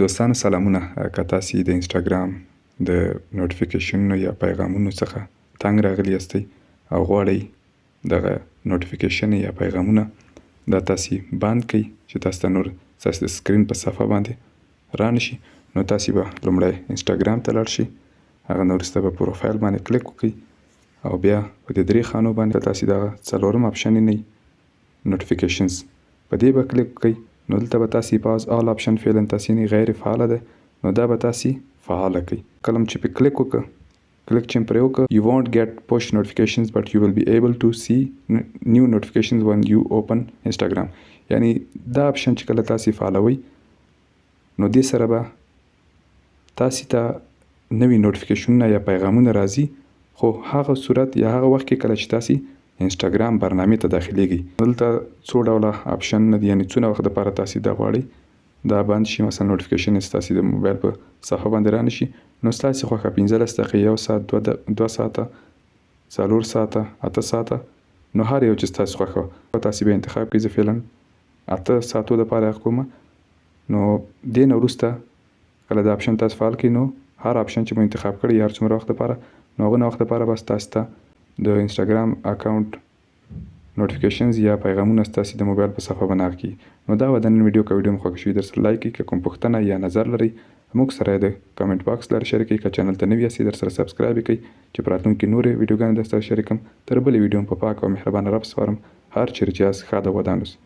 دوستانو سلامونه، که تاسې د انسټاګرام د نوټیفیکیشنونو یا پیغامونو څخه تنګ راغلي یاستئ او غواړئ دغه نوټیفیکیشن یا پیغامونه دا تاسې بند کړئ چې تاسو ته نور ستاسې د سکرین په صفحه باندې رانشي، نو تاسې به لومړی انسټاګرام ته لاړ شئ، هغه نه وروسته به پروفایل باندې کلیک وکړئ او بیا په دې درې خانو باندې تاسې دغه څلورم اپشن نه نوټیفیکیشنز په دې به کلیک وکړئ. نو دلته به تاسې پاز آل اپشن فعلا تاسې نه غیر فعاله ده، نو دا به تاسې فعاله کړئ. کله چې په کلیک وکړه، کلیک چې پرې وکړه، you won't get push notifications but you will be able to see new notifications when you open Instagram. یعنی دا اپشن چې کله تاسې فعالوئ، نو دې سره به تاسې ته نوي نوټیفیکیشنونه یا پیغامونه راځي، خو هغه صورت یا هغه وخت کې کله چې تاسې انسټاګرام برنامې ته داخليږئ. دلته څو ډوله اپشن نه دي، یعنی څونه وخت دپاره تاسې دا غواړئ دا بند شي، مثلا نوټیفیکیشن ستاسې د موبایل په صفحه باندې رانشي، نو ستاسې خوښه 15 دقیقې، یو ساعت، 2 ساعته، 4 ساعته، 8 ساعته، نو هر یو چې ستاسې خوښه تاسې به انتخاب کړئ. زه فعلا 8 ساعتو دپاره هغه کوم. نو دې نه وروسته کله دا اپشن تاسو فعال کړئ، نو هر اپشن چې مو انتخاب کړی یا هر څومره وخت لپاره، نو هغه وخت لپاره به ستاسو ته د انسټاګرام اکاونټ نوټیفیکیشنز یا پیغامونه ستاسو د موبایل په صفحه باندې کیږي. نو دا وه د نن ویډیو. که ویډیو مو خوښه شوې، درسره لایک کړئ. که کوم پوښتنه یا نظر لرئ، موږ سره د کمنټ باکس لارې شریک کړئ. که چینل ته نوي یاستئ، درسره سبسکرایب کړئ چې په راتلونکي نورې ویډیوګانې درسره شریک کړم. تر بلې ویډیو په پاک او مهربانه رب سپارم. هر چیرې چې یاست، ښاد او ودان اوسئ.